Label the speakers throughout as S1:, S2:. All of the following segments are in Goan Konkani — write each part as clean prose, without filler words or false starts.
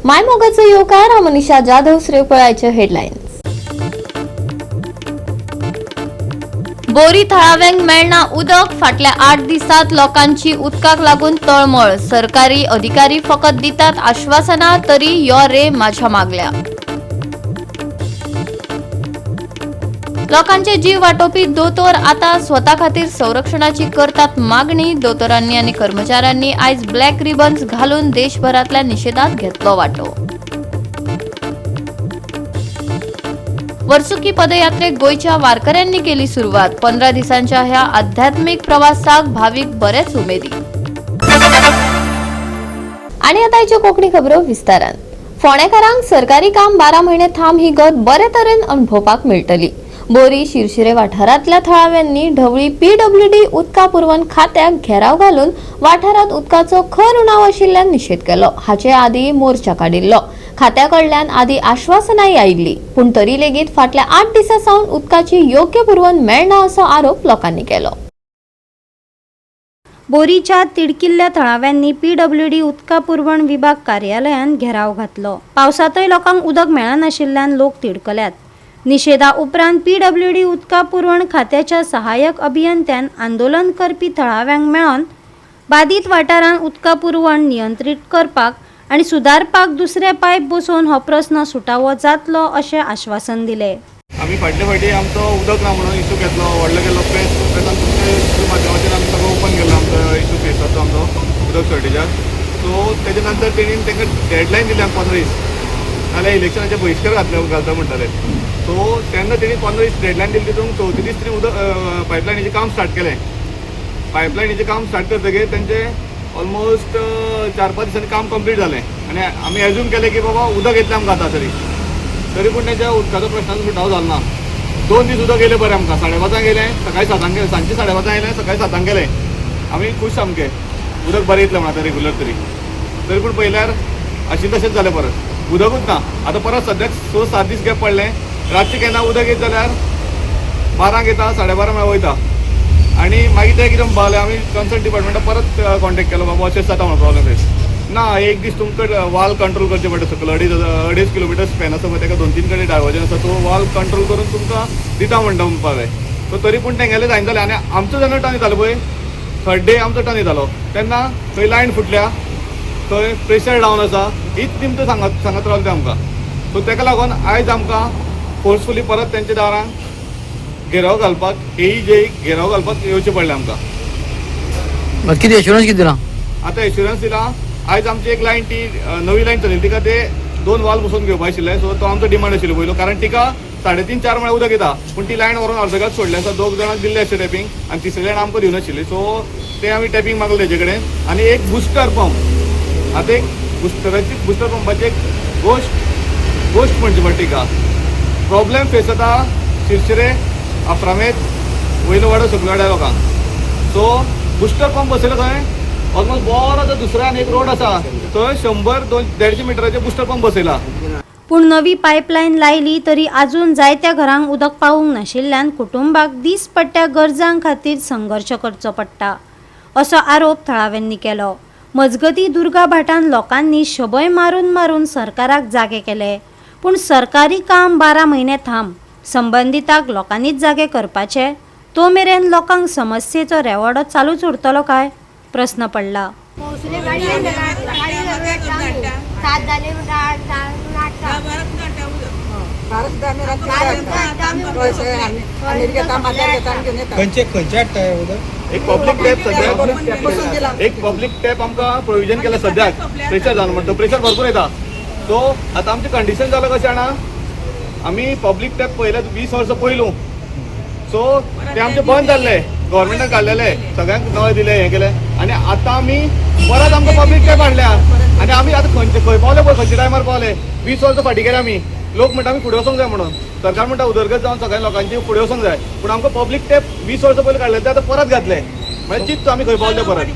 S1: माय मोगाचो येवकार. हांव मनीषा जाधव. श्रेयपळाचे हेडलायन्स. बोरी थळाव्यांक मेळना उदक. फाटल्या 8 दिसांत लोकांची उदकाक लागून तळमळ. सरकारी अधिकारी फकत दितात आश्वासना, तरी यो रे माझ्या मागल्या. लोकांचे जीव वाटोवपी दोतोर आता स्वता खातीर संरक्षणाची करतात मागणी. दोतोरांनी आनी कर्मचाऱ्यांनी आयज ब्लॅक रिबन्स घालून देशभरांतल्या निशेधात घेतलो वांटो. वर्सुकी पदयात्रेक गोंयच्या वारकऱ्यांनी केली सुरवात. 15 दिसांच्या ह्या आध्यात्मिक प्रवासाक भावीक बरेच उमेदी. आणि आता आयच्यो कोंकणी खबरो विस्तारान. फोंडेकारांक सरकारी काम 12 म्हयने थांब ही गत बरे तरेन अणभवपाक मेळटली. बोरी शिरशिरे वाठारांतल्या थळाव्यांनी ढवळी पीडब्ल्यूडी उदका पुरवण खात्याक घेराव घालून वाठारांत उदकाचो खर उणाव आशिल्ल्यान निशेध केलो. हाचे आदी मोर्चा काडिल्लो. खात्या कडल्यान आदी आश्वासनाय आयिल्ली, पूण तरी लेगीत फाटल्या 8 दिसां सावन उदकाची योग्य पुरवण मेळना असो आरोप लोकांनी केलो.
S2: बोरीच्या तिडकिल्ल्या थळाव्यांनी पीडब्ल्यूडी उदका पुरवण विभाग कार्यालयांत घेराव घातलो. पावसांतय लोकांक उदक मेळनाशिल्ल्यान लोक तिडकल्यात. निशेधा उपरांत पीडब्ल्यूडी उदका पुरवण खात्याच्या सहाय्यक अभियंत्यान आंदोलन करपी थळाव्यांक मेळोन बादीत वाठारांत उदका पुरवण नियंत्रीत करपाक आनी सुदारपाक दुसरे पायप बसोवन हो प्रस्न सुटावो जातलो अशें आश्वासन दिलें.
S3: आमी फाटले फावटी आमचो उदक ना म्हणून इशू घेतलो, व्हडलो केलो प्रेस. प्रेसान तुमचे माध्यमाच्यान आमी सगळो ओपन केलो आमचो इशू फेसाचो, आमचो उदक शॉर्टेजाक. सो तेजे नंतर तेणी तांकां डेडलायन दिली आमकां 15 दीस, नाल्यार इलेक्शनाचे बहिश्कार घातले घालता म्हणटाले. सो तेन्ना तेणी 15 दीस डेडलायन दिली. तितून चवथ्या दीस तेणी उदक पायपलायनीचें काम स्टार्ट केलें. पायपलायनीचें काम स्टार्ट करतकीर तेंचे ऑलमोस्ट 4-5 दिसांनी काम कंप्लीट जालें आनी आमी एज्यूम केलें की बाबा उदक येतलें आमकां आतां तरी. तरी पूण तेच्या उदकाचो प्रश्नाचो सुटावो जालो ना. 2 दीस उदक येयलें बरें आमकां. 5:30 गेलें, सकाळी 7 गेलें, सांजचे 5:30 येयलें, सकाळी 7 गेलें. आमी खूश सामके, उदक बरें येतलें म्हणून आतां रेगुलर तरी. तरी पूण पळयल्यार आशिल्लें तशेंच जालें, परत उदकूच ना. आतां परत सद्याक 6-7 दीस गॅप पडलें. रातचें केन्ना उदक येत जाल्यार 12 येता, 12:30 म्हळ्यार वयता आनी मागीर ते कितें म्हणपाक लागले, आमी कन्सर्न डिपार्टमेंटाक परत कॉन्टेक्ट केलो, बाबा अशें जाता म्हणून प्रॉब्लेम फेस ना. एक दीस तुमकां वाल कंट्रोल करचें पडटा सकयल. अडीच अडेज किलोमिटर स्पॅन आसा पळय, ताका 2-3 कडेन डायवर्जन आसा. तो वाल कंट्रोल करून तुमकां दिता म्हणटा म्हणपाक जाय. सो तरी पूण तेंगेलें जायना जालें आनी आमचो जेन्ना टर्न येतालो पळय, थर्ड डे आमचो टर्न येतालो तेन्ना थंय लायन फुटल्या, थंय प्रेशर डावन आसा, हीच निमतो सांगत सांगत रावले ते आमकां. सो ताका लागून आयज आमकां फोर्सफुली परत तेंच्या दारान घेराव घालपाक, एई जे घेराव घालपाक येवचें पडलें आमकां.
S4: कितें एश्युरन्स कितें दिला?
S3: आतां एश्युरन्स दिला. आयज आमची एक लायन, ती नवी लायन चलयली, तिका ते 2 वाल बसोवन घेवपा आशिल्ले. सो तो आमचो डिमांड आशिल्लो पयलो, कारण तिका 3:30-4 म्हळ्यार उदक येता, पूण ती लायन व्हरून अर्दगात सोडले आसा. दोग जाणांक दिल्ले आशिल्ले टॅपींग आनी तिसरे जाण आमकां दिवनाशिल्ली. सो ते आमी टॅपींग मागले तेजे कडेन आनी एक बुस्टर पंप. आतां एक बुस्टराची, बुस्टर पंपाची एक गोश्ट गोश्ट म्हणची पडटा तिका. प्रॉब्लेम फेस जाता शिरशिरे, आफ्रामेत, वयलो वाडो, सकलो वाड्या लोकांक. सो बुस्टर पंप बसयलो थंय ऑलमोस्ट बरो तो दुसरो आनी एक रोड आसा थंय 100 2 150 मिटराचे बुस्टर पंप बसयला.
S2: पूण नवी पायपलायन लायली तरी आजून जायत्या घरांक उदक पावूंक नाशिल्ल्यान कुटुंबाक दीसपट्ट्या गरजां खातीर संघर्श करचो पडटा असो आरोप थळाव्यांनी केलो. मजगतीं, दुर्गा भाटान लोकांनी शबय मारून मारून सरकाराक जागे केले, पूण सरकारी काम 12 म्हयने थांब. संबंदिताक लोकांनीच जागे करपाचे. तो मेरेन लोकांक समस्येचो रेवाडो चालूच उरतलो काय प्रस्न पडला.
S5: 7 जाले म्हणटा, 8 8.
S6: खंयचे खंयचे हाडटा हें उदक?
S3: एक पब्लीक टॅप सद्याक, एक पब्लीक टॅप आमकां प्रोविजन केलें सद्याक प्रेशर जावन म्हणटा, प्रेशर भरपूर येता. सो आतां आमचें कंडिशन जालां कशें जाणा, आमी पब्लीक टॅप पयले 20 वर्सां पयलू, सो ते आमचें बंद जाल्ले, गव्हर्मेंटान काडलेले, सगळ्यांक नळे दिले, हें केलें आनी आतां आमी परत आमकां पब्लीक टॅप हाडल्या आनी आमी आतां खंयचे खंय पावले पळय, खंयच्या टायमार पावले. 20 वर्सां फाटीं गेले आमी. लोक म्हणटा आमी फुडें वचोंक जाय म्हणून, सरकार म्हणटा उदरगत जावन सगळ्या लोकांची फुडें वचोंक जाय, पूण आमकां पब्लीक टॅप 20 वर्सां पयलीं काडले ते आतां परत घातले. म्हणजे चिंत आमी खंय पावले परत.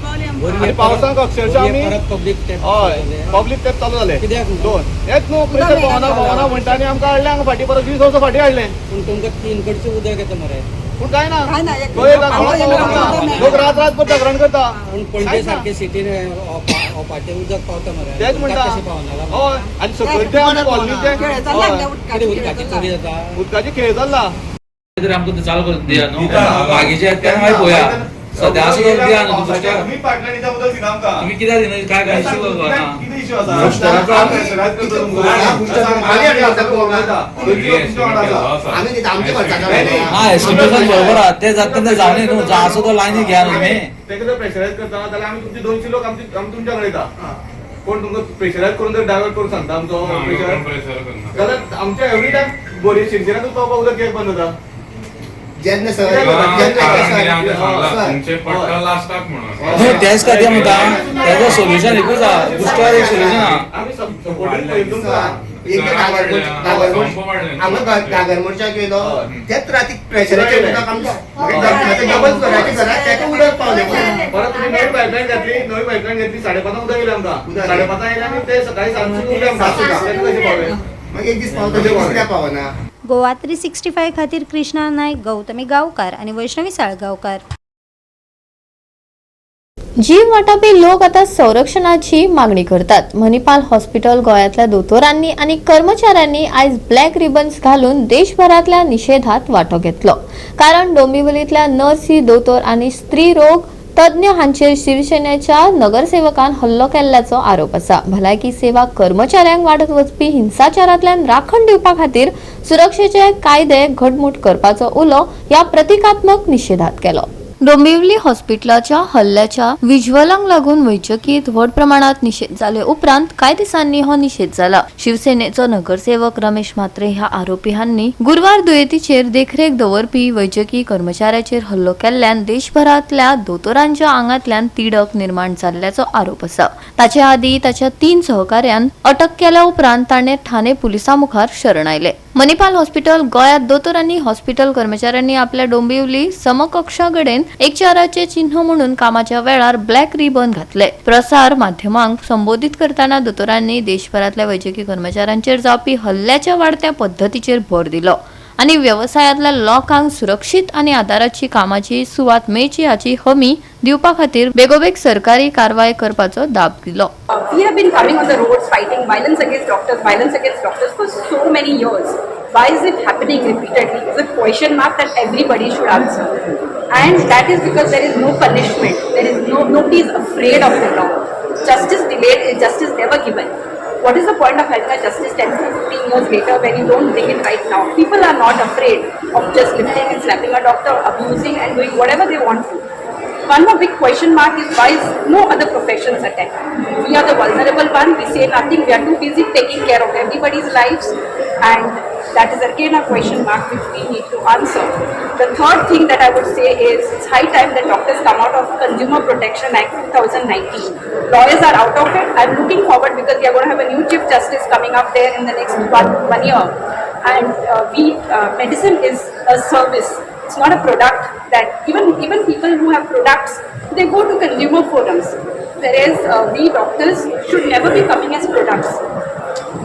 S3: आनी पावसाक अक्षरशः आमी
S6: परत पब्लीक टॅप?
S3: हय, पब्लीक टॅप चालू जाले.
S6: कित्याक?
S3: दोन हेच न्हू, प्रेशर पावना पावना म्हणटा आनी आमकां हाडलें हांगा फाटीं, परत 20 वर्सां फाटीं हाडलें.
S6: पूण तुमकां 3 कडचें उदक येता मरे.
S3: पूण काय ना.
S4: काय ना, एक
S3: तो एक पावना. लोक रात रातभर जागरण करता.
S6: पूण पणजे सारखे सिटीन ओपाचें उदक पावता मरे.
S3: तेच म्हणटा.
S6: कशें पावना?
S3: हय, आनी सकयल ते आमच्या कॉलनीचे
S4: खेळ चल्ला.
S6: कितें उदकाची चोरी जाता?
S3: उदकाचे खेळ चल्ला.
S7: तरी आमकां ते चालू करून दिया न्हू. बाकीचे ते मागीर पळोवया. सद्या आसा तो दिया न्हू तुमच्या.
S3: तुम्ही पाटलांनी त्या उदक दिना आमकां.
S7: तुमी कित्याक दिना? काय काय इशू ना?
S3: कितें इश्यू आसा? प्रेशरायज करता तुमकां.
S8: आम्ही तिथं आमच्या खर्चाचा.
S7: हा, एस्टिमेशन बरोबर आहा. ते जाता तेन्ना जावनी न्हू. जो आसा तो लायनी घेया न्हू तुमी.
S3: तेका जर प्रेशरायज करता जाल्यार आमी तुमचे 200 लोक आमचे आमी तुमच्या कडेन येता. कोण तुमकां प्रेशरायज करून जर डायवर्ट करून सांगता आमचो प्रेशर जाल्यार आमच्या एवरी टायम बोरी शिरशिरातूच पावपाक उदक कित्याक बंद जाता?
S8: जेन्ना सर जेन्ना
S9: तुमचे पडटा लास्टाक म्हणून.
S7: न्हू, तेच खातीर म्हणटा, तेजो सोल्युशन एकूच आहा. बुस्टर एक सोल्युशन आहा.
S3: आमी सपोर्टींग पळयता तुमकां.
S8: हांगा घागर मोर्चा गेलो, तेच राती प्रेशराचें उदक आमकां डबल फ्लोराच्या घरात तेका उदक पावलें.
S3: परत तुमी नवी पायपलायन घातली, नवी पायपलायन घातली, 5:30 उदक येयलें आमकां.
S8: उदक.
S3: 5:30 येयलें आनी ते सकाळी 7 उरलें आमकां.
S8: 7
S3: तेन्ना कशें पावलें?
S8: मागीर एक दीस पावता, दुसऱ्या पावना.
S2: गोवा 365 खातीर कृष्णा नायक, गौतमी गांवकार आनी वैष्णवी साळगांवकार.
S1: जीव वाटावपी लोक आता संरक्षणाची मागणी करतात. मणिपाल हॉस्पिटल गोंयांतल्या दोतोरांनी आनी कर्मचाऱ्यांनी आयज ब्लॅक रिबन्स घालून देशभरांतल्या निशेधात वांटो घेतलो, कारण डोंबिवलीतल्या नर्सी, दोतोर आनी स्त्री रोग तज्ञ हांचेर शिवसेनेच्या नगरसेवकान हल्लो केल्ल्याचो आरोप आसा. भलायकी सेवा कर्मचाऱ्यांक वाडत वचपी हिंसाचारांतल्यान राखण दिवपा खातीर सुरक्षेचे कायदे घटमूट करपाचो उलो ह्या प्रतिकात्मक निशेधात केलो. डोंबिवली हॉस्पिटलाच्या हल्ल्याच्या विज्युअलांक लागून वैजकीत व्हड प्रमाणात निशेध जाले उपरांत कांय दिसांनी हो निशेध जाला. शिवसेनेचो नगरसेवक रमेश म्हात्रे ह्या आरोपी हांणी गुरवार दुयेंतीचेर देखरेख दवरपी वैजकी कर्मचाऱ्याचेर हल्लो केल्ल्यान देशभरांतल्या दोतोरांच्या आंगांतल्यान तिडक निर्माण जाल्ल्याचो आरोप आसा. ताचे आदीं ताच्या तीन सहकाऱ्यान अटक केल्या उपरांत ताणें ठाणे पुलिसां मुखार शरण आयले. मणिपाल हॉस्पिटल गोंयांत दोतोरांनी, हॉस्पिटल कर्मचाऱ्यांनी आपल्या डोंबिवली समकक्षा कडेन एकचाराचे चिन्ह म्हणून कामाच्या वेळार ब्लॅक रिबन घातले. प्रसार माध्यमांक संबोधित करताना दोतोरांनी देशभरातल्या वैजकी कर्मचाऱ्यांचेर जावपी हल्ल्याच्या वाडत्या पद्दतीचेर भर दिलो आनी वेवसायांतल्या लोकांक सुरक्षीत आनी आदाराची कामाची सुवात मेळची हाची हमी दिवपा खातीर बेगोबेग सरकारी कारवाय करपाचो दाब दिलो.
S10: We have been coming on the roads fighting violence against doctors, violence against doctors for so many years. Why is it happening repeatedly? It's a question mark that everybody should answer. And that is because there is no punishment. There is no Nobody is afraid of the law. Justice delayed is justice never given. What is the point of having a justice 10 to 15 years later when you don't bring it right now? People are not afraid of just lifting and slapping a doctor, abusing and doing whatever they want to. One more big question mark is, why is no other professions attacked? We are the vulnerable one, we say nothing, we are too busy taking care of everybody's lives, and that is again a question mark which we need to answer. The third thing that I would say is, it's high time that doctors come out of Consumer Protection Act 2019. Lawyers are out of it. I'm looking forward because we are going to have a new Chief Justice coming up there in the next one year. And we medicine is a service. It's not a product that even people who have products, they go to consumer forums, whereas we doctors should never be coming as products.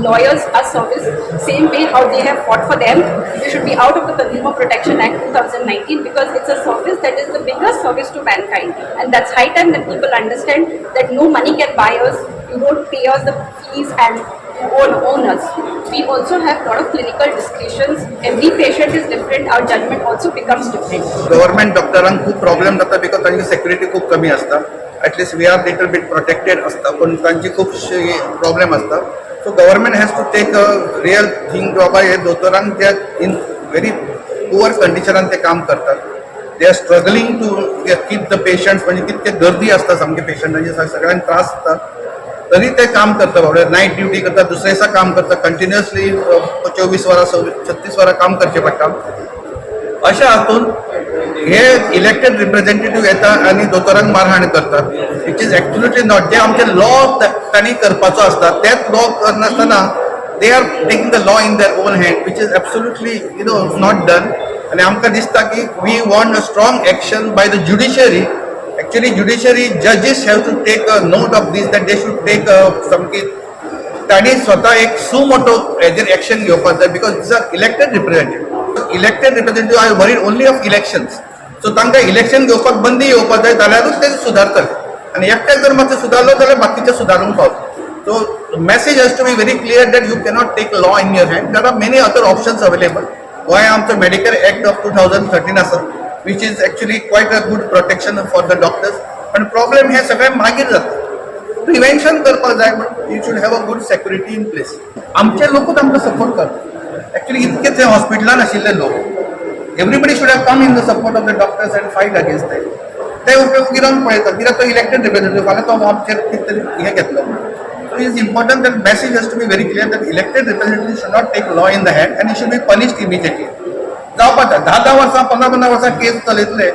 S10: Lawyers are service. Same way how they have fought for them, we should be out of the Consumer Protection Act 2019, because it's a service that is the biggest service to mankind, and that's high time that people understand that no money can buy us. You don't pay us the fees and you own us. We also have lot of clinical discretions. Every patient is different. Our judgment also becomes different.
S11: Government डॉक्टरांक खूब प्रॉब्लेम जाता, because तांची सेक्युरिटी खूब कमी आसता. At least we are little bit protected आसता, पूण तांची खुबशी प्रॉब्लेम आसता. So government has to take a real thing, बाबा हे दोतोरांक जे इन व्हेरी पुअर कंडिशनान ते काम करतात, they are struggling to keep the patients. म्हणजे कितके गर्दी आसता सामकी पेशंटांची, सगळ्यांक त्रास जाता, तरी ते काम करता बाबडे. नायट ड्युटी करता, दुसरे दिसा काम करता, कंटिन्युअसली 24 वरां, 36 वरां काम करचें पडटा. अशा हातून हे इलेक्टेड रिप्रेझेंटेटिव्ह येता आनी दोतोरांक मारहाण करतात, which is actually not. जे आमचे लॉ तांणी करपाचो आसता, तेच law करनासतना they are taking the law in their own hand, which is absolutely not done. आनी आमकां दिसता की we want a strong action by the judiciary. Actually, judiciary judges have to take a note of this, that they should take सामकी तांणी स्वता एक सुमोटो हेजेर एक्शन घेवपाक जाय, because these are elected representative. Elected representative are worried only of elections. So तांकां इलेक्शन घेवपाक बंदी येवपाक जाय, जाल्यारूच ते सुदारतले. आनी एकट्याक जर मातशें सुदारलो जाल्यार बाकीचे सुदारूंक पावतले. So message has to be very clear that you cannot take law in your hand. There are many other options available. गोंया आमचो Medicare Act of 2013 आसा, which is actually quite a good protection for the doctors. पण प्रॉब्लेम हे सगळे मागीर जाता. प्रिव्हेन्शन करपाक जाय म्हण you should have a good security in place. आमचे लोकूच आमकां सपोर्ट करता. एक्चुअली इतकेच हे हॉस्पिटलान आशिल्ले लोक, everybody should have come in the support of the doctors and fight against that. ते उपयोग कित्याक पळयतात? कित्याक तो इलेक्टेड रिप्रेझेंटेटिव्ह, फाल्यां तो आमचेर कितें तरी हें घेतलो. So it is important that message has to be very clear that elected representative should not take law in the hand and he should be punished immediately. जावपाक जाय. 10 10 वर्सां, 15 15 वर्सां केस चलयतले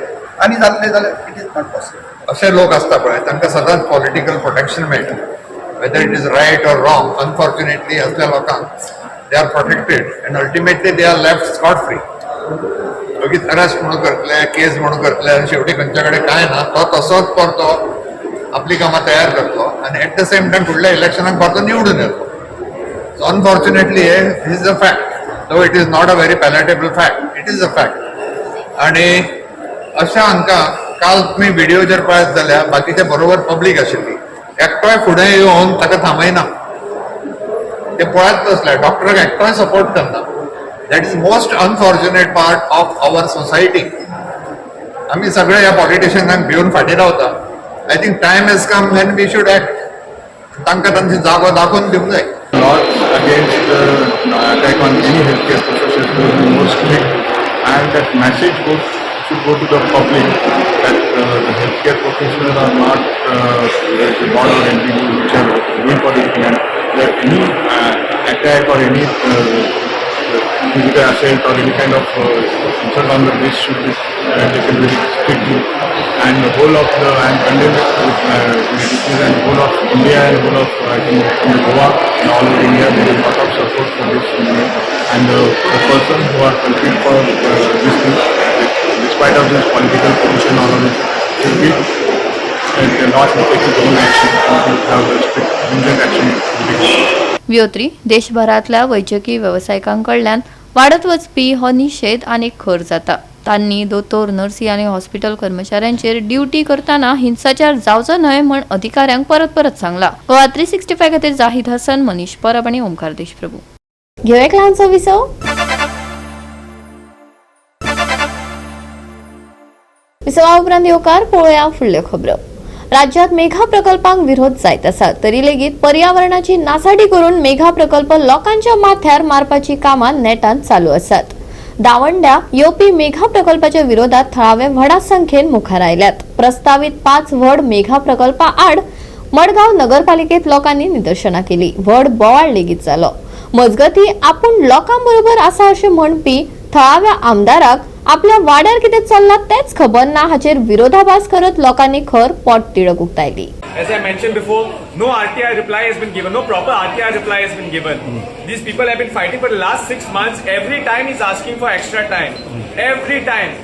S11: आनी जातले जाल्यार it is not possible.
S4: असे लोक असता पळय, तांकां सदांच पॉलिटिकल प्रोटेक्शन मेळटा, whether it is right or wrong. Unfortunately, असल्या लोकांक they are protected and ultimately they are left scot free. मागीर अरेस्ट म्हणून करतले, केस म्हणून करतले आनी शेवटी खंयच्या कडेन कांय ना, तो तसोच परतो आपली कामां तयार करतलो आनी एट the same time फुडल्या इलेक्शनाक परतो निवडून येतलो. So unfortunately hey is a fact. Though it is not a very palatable fact, it is a fact. आणि अशा हांकां काल तुमी व्हिडिओ जर पळयत जाल्यार बाकीचे बरोबर पब्लीक आशिल्ली, एकटोय फुडें येवन ताका थांबयना. ते पळयत बसले, डॉक्टराक एकटोय सपोर्ट करना. That is most unfortunate part of our society. आमी सगळे ह्या पॉलिटिशियनांक भिवन फाटीं रावता. I think time has come when we should act. तांकां तांची जागो दाखोवन दिवंक जाय.
S9: Laws against the attack on any healthcare professionals will be more strict, and that message should go to the public that the healthcare professionals are not the god or entity which are doing for this thing, and that any attack or any physical assault or any kind of insult on the this should be taken very strictly. And the whole of the, I am condemned with disease, and whole of India and whole of, I think, from Goa and all over India there is lot of support for this movement. And the person who are culprit for this thing, despite of this political position, all of this, should be and the law should take its own action and have the strict stringent action to be taken.
S1: व्योत्री देशभरांतल्या वैजकी वेवसायिकांकडल्यान वाडत वचपी हो निशेध आनीक खर जाता. तांणी दोतोर, नर्सी आनी हॉस्पिटल कर्मचाऱ्यांचेर ड्युटी करतना हिंसाचार जावचो न्हय म्हण अधिकाऱ्यांक परत परत सांगला. गोवा 365 खातीर जाहीद हसन, मनीष परब आनी ओमकार देशप्रभू. घेवया एक ल्हानसो विसव. विसवा उपरांत येवकार. पळोवया फुडल्यो खबरो. राज्यात मेघा प्रकल्पांक विरोध जायत आसा, तरी लेगीत पर्यावरणाची नासाडी करून मेघा प्रकल्प लोकांच्या माथ्यार मारपाची कामां नेटान चालू आसात. दावंड्या येवपी मेघा प्रकल्पाच्या विरोधात थळावे व्हडा संख्येन मुखार आयल्यात. प्रस्तावीत पाच व्हड मेघा प्रकल्पा आड मडगांव नगरपालिकेत लोकांनी निदर्शनां केली. व्हड बोवाळ लेगीत जालो. मजगती, आपूण लोकां बरोबर आसा अशें म्हणपी थळाव्या आमदाराक आपल्या वाड्यार कितें चल्लां तेंच खबर ना, हाचेर विरोधाभास करत लोकांनी खर पोटतिडक उक्तायली.
S12: As I mentioned before, no RTI reply has been given, no proper RTI reply has been given. These people have been fighting for the last 6 months. Every time he's asking for extra time. Every time.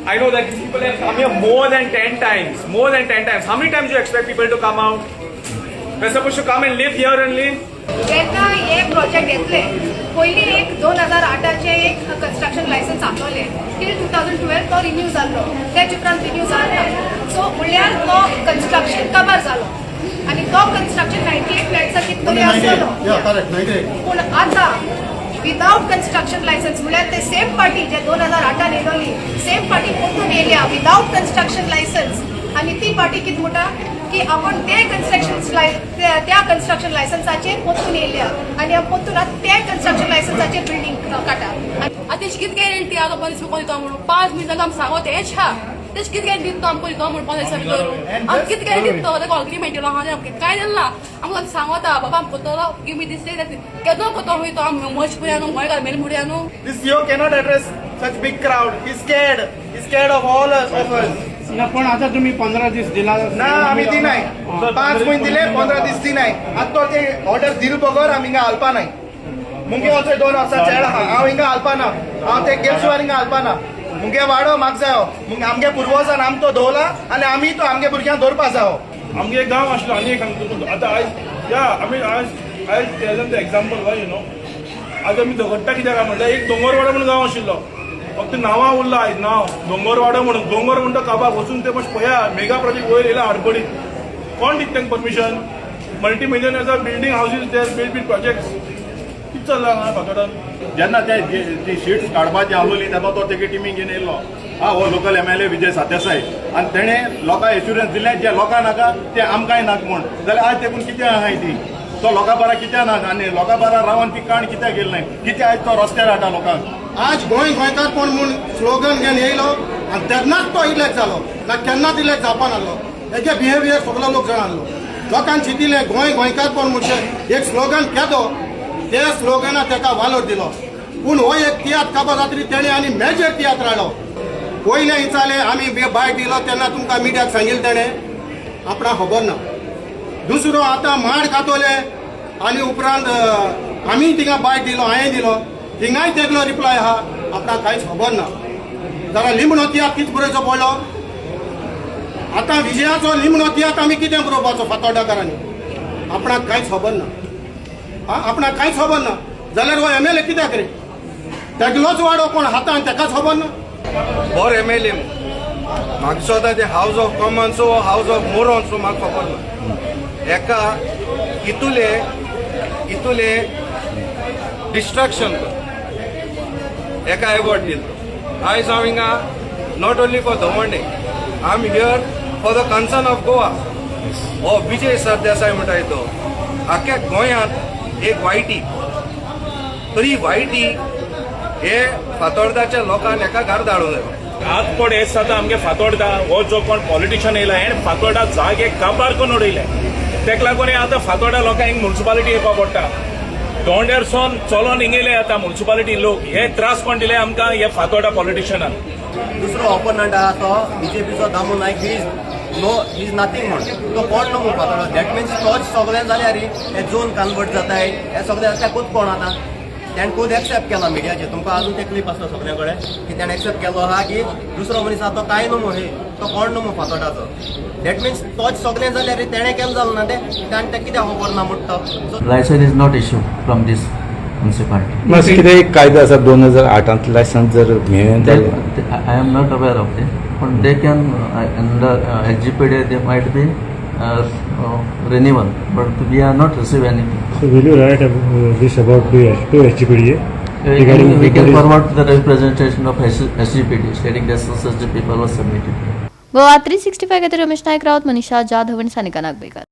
S12: I know that these people have come here more than 10 times. More than 10 times. How many times do you expect people to come out? They're supposed to come and live here only.
S13: जेन्ना हे प्रोजेक्ट घेतले, पयलीं एक 2008आचे एक कन्स्ट्रक्शन लायसन्स आसलोलें, टील 2012 तो रिन्यू जाल्लो. तेच उपरांत रिन्यू जालो ना. सो म्हणल्यार तो कन्स्ट्रक्शन काबार जालो आनी तो कन्स्ट्रक्शन 98 फ्लॅट्सा कितें तरी आसलेलो. पूण आतां विदावट कन्स्ट्रक्शन लायसन्स, म्हणल्यार ते सेम पार्टी जे 2008आन येयलोली, सेम पार्टी परतून येयल्या विदावट कन्स्ट्रक्शन लायसन्स. आनी ती पार्टी कितें म्हणटा की आपण ते कन्स्ट्रक्शन त्या कन्स्ट्रक्शन लायसन्साचेर परतून येयल्या आनी परतून आतां ते कन्स्ट्रक्शन लायसन्साचेर बिल्डींग काडटा.
S14: आतां तेजी कितें गॅरंटी आहा तो 15 दीस दिता म्हणून? 5 मिनटां आमी सांगो तेंच आहा. तेजी कितें गॅरंटी दिता आमकां दिता म्हणून 15 दिसां भितर? आमकां कितें गॅरंटी दिता? तेका अग्रीमेंट आहा, आमकां कांय दिलें ना. आमकां सांगता बाबा आमकां करतलो, give me this day. केदो करतो खंय तो? आमी मर्च पुया न्हू, गोंय घाल मुड्या न्हू.
S15: This CEO cannot address such big crowd. He's scared. He's scared of all of us.
S16: ना, पण आता तुम्ही 15 दीस दिला.
S15: ना, आमी दिनाय. 5 म्हयने दिले, 15 दीस दिनाय. आतां तो ते ऑर्डर दिल बगर आमी हिंगा हालपा नाय. मुगे ऑल्सो 2 वर्सां चेड आहा. हांव हिंगा हालपा ना. हांव ते गेल शिवाय हिंगा हालपा ना. मुगे वाडो म्हाका जायो. आमगे पुर्वजान आम तो दवरला आनी आमी तो आमगे भुरग्यांक दवरपा जायो.
S17: आमगे गांव आसलो आनी एक सांगता. आतां आयज या आमी आयज I tell the example why you know आज आमी झगडटा कित्याक म्हणल्यार, एक दोंगरवाडो म्हणून गांव आशिल्लो. फक्त नांवां उरला आयज नांव दोंगरवाडो म्हणून. दोंगर म्हणटा काबार वचून ते मातशें पळया, मेगा प्रोजेक्ट वयर येयला हडबडीत. कोण दिता तांकां permission? Multi millionaires building houses there build build projects. कितें चल्लां हांगा फातोर्डान?
S3: जेन्ना ते ती शिट्स काडपाची आसलोली तेन्ना तो तेगे टिमीक घेवन येयल्लो हा हो लोकल एमएलए विजय सरदेसाय, आनी तेणें लोकांक एश्युरन्स दिलें जे लोकांक नाका ते आमकांय नाका म्हूण. जाल्यार आज तेकून कितें आहाय ती तो लोकां बारा कित्याक ना आनी लोकां बारा रावन ती काण कित्याक गेली नाय? कित्याक आयज तो रस्त्यार हाडटा लोकांक?
S15: आज गोंय गोंयकारपण म्हूण स्लोगन घेवन येयलो आनी तेन्नाच तो इलेक्ट जालो ना, केन्नाच इलेक्ट जावपा नासलो. हेजे बिहेवियर सगलो लोक जाणा आसलो. लोकांक चिंतिलें गोंय गोंयकारपण म्हणजे एक स्लोगन केदो, त्या स्लोगना तेका वालोर दिलो. पूण हो एक तियात्र काबार जातरी तेणें आनी मेजर तियात्र हाडलो. पयलें विचारलें आमी बायट दिलो तेन्ना तुमकां मिडियाक सांगिल्लें तेणें आपणाक खबर ना. दुसरो आतां माड खातोले आनी उपरांत आमी थिंगा बायट दिलो, हांवें दिलो, थिंगाय तेगलो रिप्लाय आहा आपणाक कांयच खबर ना. जाल्यार लिमणो तियात्र कितें बरोवचो पडलो? आतां विजयाचो लिमणो तियात्र आमी कितें बरोवपाचो फातोर्डाकारांनी? आपणाक कांयच खबर ना, आपणाक कांयच खबर ना. जाल्यार हो एमएलए कित्याक रे? तेगलोच वाडो कोण हातान तेकाच खबर ना.
S11: बरो एमएलए म्हाका दिसता ते हावज ऑफ कॉमन्स वो हावज ऑफ मोरॉन्स म्हाका खबर ना. एका इतुले इतुले डिस्ट्रक्शन एका एवॉर्ड दिलो. आयज हांव हिंगा not only for Dhavande, I am here for the concern of Goa. हो विजय सरदेसाय म्हणटा तो आख्या गोंयांत एक वायटी, तरी वायटी हे फातोर्दाच्या लोकांक एका घर धाडून.
S17: आज कोण हे जाता आमगे फातोर्डा हो जो कोण पॉलिटिशियन येयला हेण फातोर्डा जागे काबार करून उडयले. तेका लागून आतां फातोर्डा लोकांक म्युनिसिपालिटी येवपा पडटा. दोंड्यारसून चलोन हिंगेले आतां म्युनिसिपालिटी लोक हे त्रास कोण दिले आमकां हे फातोर्डा पॉलिटिशियनान.
S8: दुसरो ऑपोनंट आहा तो बीजेपीचो Damu Naik, he is no he is nothing म्हण तो कोण न्हू म्हण फातोर्डा. That means तोच सगळें जाल्यार हे झोन कन्वर्ट जाताय हे सगळें तेकूच कोण आतां तेणें खूद एक्सेप्ट केला मिडियाचेर. तुमकां अजून ते क्लिप आसता सगळे कडेन की तेणें एक्सेप्ट केलो आहा की दुसरो मनीस आहा तो कांय न्हू हे तो कोण न्हू म्हण फातोर्डाचो. That means तोच सगळें जाल्यार तेणें केलें जालें ना तें ताणें तें कित्याक खबर ना म्हणटा तो.
S7: Licence is not issue from this municipality.
S18: मातशें कितें एक कायदो आसा 2008 लायसन्स जर मेळ्ळें
S7: I am not aware of it, but they can under SGPD they might be renewal, but we are not receive anything.
S16: So will you write this about to SGPDA? Regarding
S7: we can forward to the representation of SGPD stating that such the paper was submitted.
S1: Goa 365 खातीर रमेश नायक रावत, मनीषा जाधव आनी सानिका नागवेकर.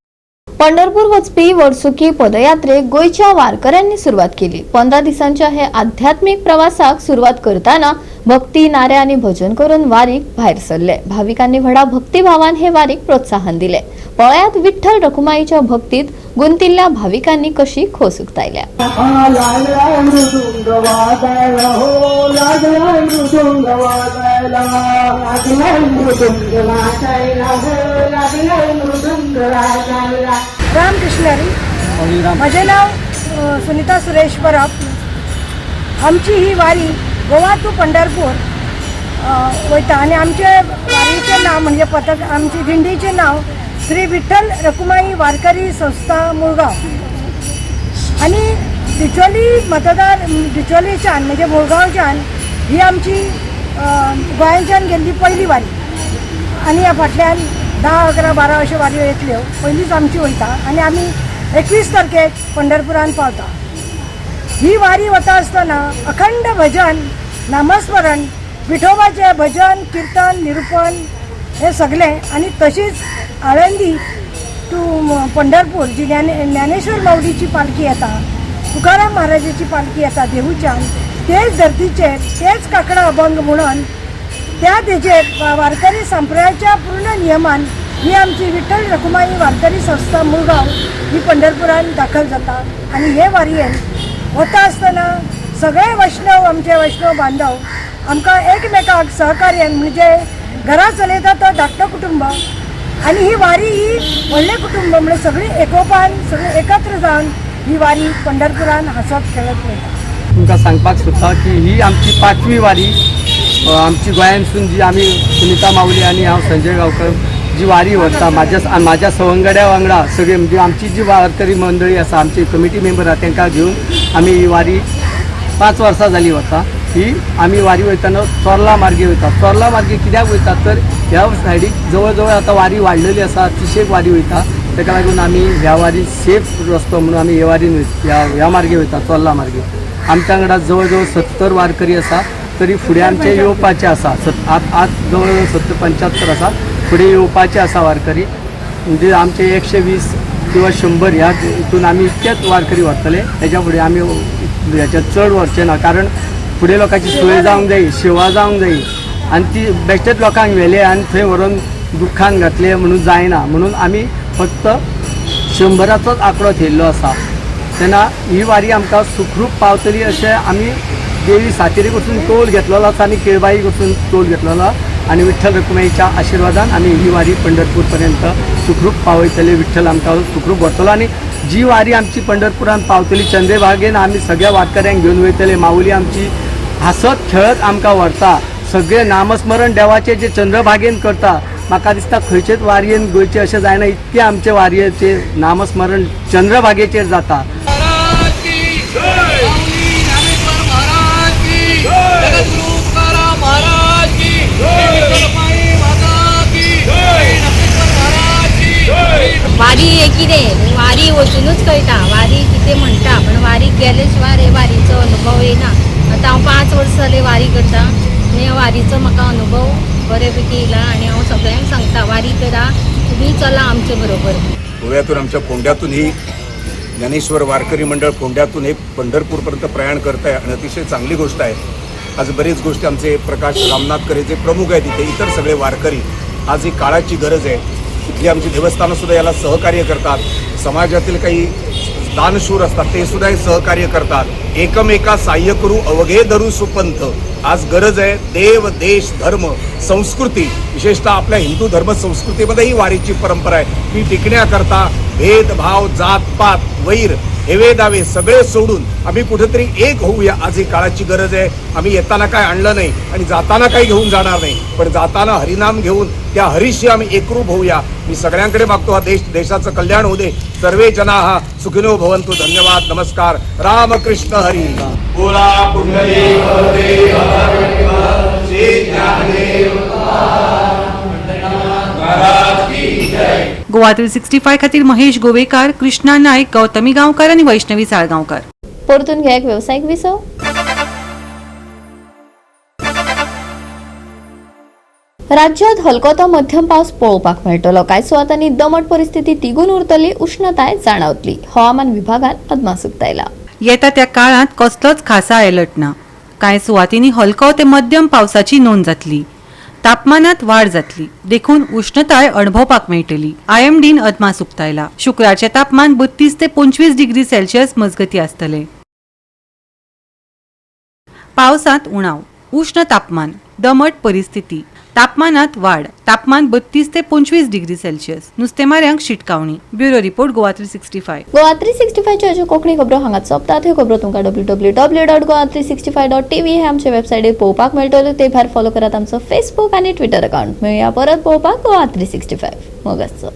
S1: पंढरपूर वचपी वर्सुकी पदयात्रेक गोंयच्या वारकऱ्यांनी सुरवात केली. 15 दिसांच्या हे आध्यात्मिक प्रवासाक सुरवात करताना भक्ती नारे आनी भजन करून वारीक भायर सरले. भाविकांनी व्हडा भक्तिभावान हे वारीक प्रोत्साहन दिले. पळयात विठ्ठल रखुमाईच्या भक्तीत गुंतिल्ल्या भाविकांनी कशी खोस उक्तायल्या.
S13: रामकृष्ण हरी. म्हजें नांव सुनीता सुरेश परब. आमची ही वारी गोवा टू पंढरपूर वयता आनी आमचे वारीचें नांव म्हणजे पथक आमची दिंडीचें नांव श्री विठ्ठल रखुमाई वारकरी संस्था मुळगांव. आनी डिचोली मतदार डिचोलीच्यान म्हणजे मुळगांवच्यान ही आमची गोंयांच्यान गेल्ली पयली वारी. आनी ह्या फाटल्यान 10, 11, 12 अश्यो वारयो येतल्यो. पयलींच आमची वयता आनी आमी 21 तारखेक पंढरपुरान पावता. ही वारी वता आसतना अखंड भजन, नामस्मरण, विठोबाचें भजन, किर्तन, निरुपण हें सगळें. आनी तशीच आळंदी टू पंढरपूर जी ज्ञानेश्वर माऊलीची पालखी येता, तुकाराम महाराजाची पालखी येता देहूच्यान, तेच धर्तीचेर तेच काकडा अभंग म्हणून त्या तेजेर वारकरी संप्रदायाच्या पूर्ण नियमान ही आमची विठ्ठल रखुमाई वारकरी संस्था मुळगांव ही पंढरपुरान दाखल जाता. आनी हे वारयेन वता आसतना सगळे वैष्णव आमचे वैष्णव बांधव आमकां एकमेकाक सहकार्यान म्हणजे घरा चलयता तो धाकटो कुटुंब आनी ही वारी ही व्हडलें कुटुंब म्हणजे सगळीं एकोपान सगळीं एकत्र जावन ही वारी पंढरपुरान हांसत खेळत वयता.
S6: तुमकां सांगपाक सोदता की ही आमची 5वी वारी. आमची गोंयांतसून जी आमी सुनीता माऊली आनी हांव संजय गांवकर जी वारी व्हरता म्हाज्या सवंगड्या वांगडा सगळी म्हणजे आमची जी वारकरी मंडळी आसा, आमची कमिटी मेंबर आसा, तांकां घेवन आमी ही वारी 5 वर्सां जाली व्हरता. ही आमी वारी वयतना चोर्ला मार्गे वयता. चोर्ला मार्गे कित्याक वयता तर ह्या सायडीक जवळ जवळ आतां वारी वाडलेली आसा, 30 वारी वयता. ताका लागून आमी ह्या वारी सेफ रस्तो म्हणून आमी हे वारीन ह्या मार्गे वयता, चोर्ला मार्गे. आमच्या वांगडा जवळ जवळ 70 वारकरी आसा, तरी फुडें आमचे येवपाचे आसा. आज जवळ जवळ 70-75 आसा, फुडें येवपाचे आसा वारकरी. म्हणजे आमचे 120 किंवा 100 ह्या हितून आमी इतकेच वारकरी व्हरतले. हेच्या फुडें आमी हेच्या चड व्हरचे ना, कारण फुडें लोकांची सोय जावंक जाय, सेवा जावंक जाय आनी ती बेश्टेच लोकांक व्हेले आनी थंय व्हरोन दुख्खान घातले म्हणून जायना. म्हणून आमी फक्त 100चोच आंकडो थेयल्लो आसा. तेन्ना ही वारी आमकां सुखरूप पावतली अशें आमी देवी सातेरी कडसून तोल घेतलेलो आसा आनी केळबाई कडसून तोल घेतलेलो आनी विठ्ठल रखुमाईच्या आशिर्वादान आमी ही वारी पंढरपूर पर्यंत सुखरूप पावयतले. विठ्ठल आमकां सुखरूप व्हरतलो आनी जी वारी आमची पंढरपुरान पावतली चंद्रभागेन आमी सगळ्या वारकऱ्यांक घेवन वयतले. माऊली आमची हांसत खेळत आमकां व्हरता, सगळे नामस्मरण देवाचे जे चंद्रभागेन करता. म्हाका दिसता खंयचेच वारयेन गोंयचे अशें जायना इतकें आमचे वारयेचे नामस्मरण चंद्रभागेचेर जाता.
S19: वारी हे कितें, वारी वचुनूच कळटा वारी कितें म्हणटा, पण वारी गेले शिवाय हे वारीचो अनुभव येना. आतां हांव 5 वर्सां जालीं वारी करता आनी ह्या वारीचो म्हाका अनुभव बरे पैकी येयला आनी हांव सगळ्यांक सांगता वारी करा, तुमी चला आमचे बरोबर.
S20: गोव्यातून आमच्या फोंड्यातून ही ज्ञानेश्वर वारकरी मंडळ फोंड्यातून हे पंढरपूरपर्यंत प्रयाण करत आहे आणि अतिशय चांगली गोष्ट आहे. आज बरीच गोष्टी आमचे प्रकाश रामनाथकर जे प्रमुख आहेत तिथे, इतर सगळे वारकरी, आज ही काळाची गरज आहे. इथली आमची देवस्थानंसुद्धा याला सहकार्य करतात, समाजातील काही दानशूर असतात ते सुद्धा हे सहकार्य करतात. एकमेका साह्य करू अवघे धरू सुपंथ. आज गरज आहे देव, देश, धर्म, संस्कृती, विशेषतः आपल्या हिंदू धर्म संस्कृतीमध्ये ही वारीची परंपरा आहे. ती टिकण्याकरता भेदभाव, जात पात, वैर, हेवे दावे सगळे सोडून आम्ही कुठेतरी एक होऊया. आज ही काळाची गरज आहे. आम्ही येताना काय आणलं नाही आणि जाताना काही घेऊन जाणार नाही, पण जाताना हरिनाम घेऊन त्या हरीशी आम्ही एकरूप होऊया. मी सगळ्यांकडे मागतो, हा देश, देशाचं कल्याण होऊ दे. सर्वे जनाः सुखिनो भवन्तु. धन्यवाद, नमस्कार. रामकृष्ण हरी. बोला पुंडलीक श्री ज्ञानदेव महाराज की जय.
S21: गोवा 365 खातीर महेश गोवेकार, कृष्णा नायक, गौतमी गांवकार आनी वैष्णवी साळगांवकार.
S1: परतून घ्या एक वेवसायीक विसव. राज्यात हलको तो मध्यम पावस पळोवपाक मेळटलो. कांय सुवातांनी दमट परिस्थिती तिगून उरतली, उष्णताय जाणवतली. हवामान विभागान अदमास उक्तायला.
S21: येता त्या काळांत कसलोच खासा अलर्ट ना. कांय सुवातींनी हलको ते मध्यम पावसाची नोंद जातली. तापमानात वाड जातली, देखून उष्णताय अणभवपाक मेळटली. आयएमडीन अदमास उक्तायला. शुक्रारचें तापमान 32 ते 25 डिग्री सेल्सियस मजगती आसतलें. पावसांत उणाव, उष्ण तापमान, दमट परिस्थिती, तापमानात वाड, तापमान 32 ते 25 डिग्री सेल्सियस. नुस्तेमाऱ्यांक शिटकावणी. Bureau report, Goa 365.
S1: Goa 365च्यो अश्यो कोंकणी खबरो हांगाच सोंपतात. ह्यो खबरो तुमकां www.goa365.tv हे आमचे वेबसायटीर पळोवपाक मेळटल्यो. ते भायर फॉलो करात आमचो फेसबूक आनी ट्विटर अकावंट. मेळया परत पळोवपाक गोवा 365. मोगाचो.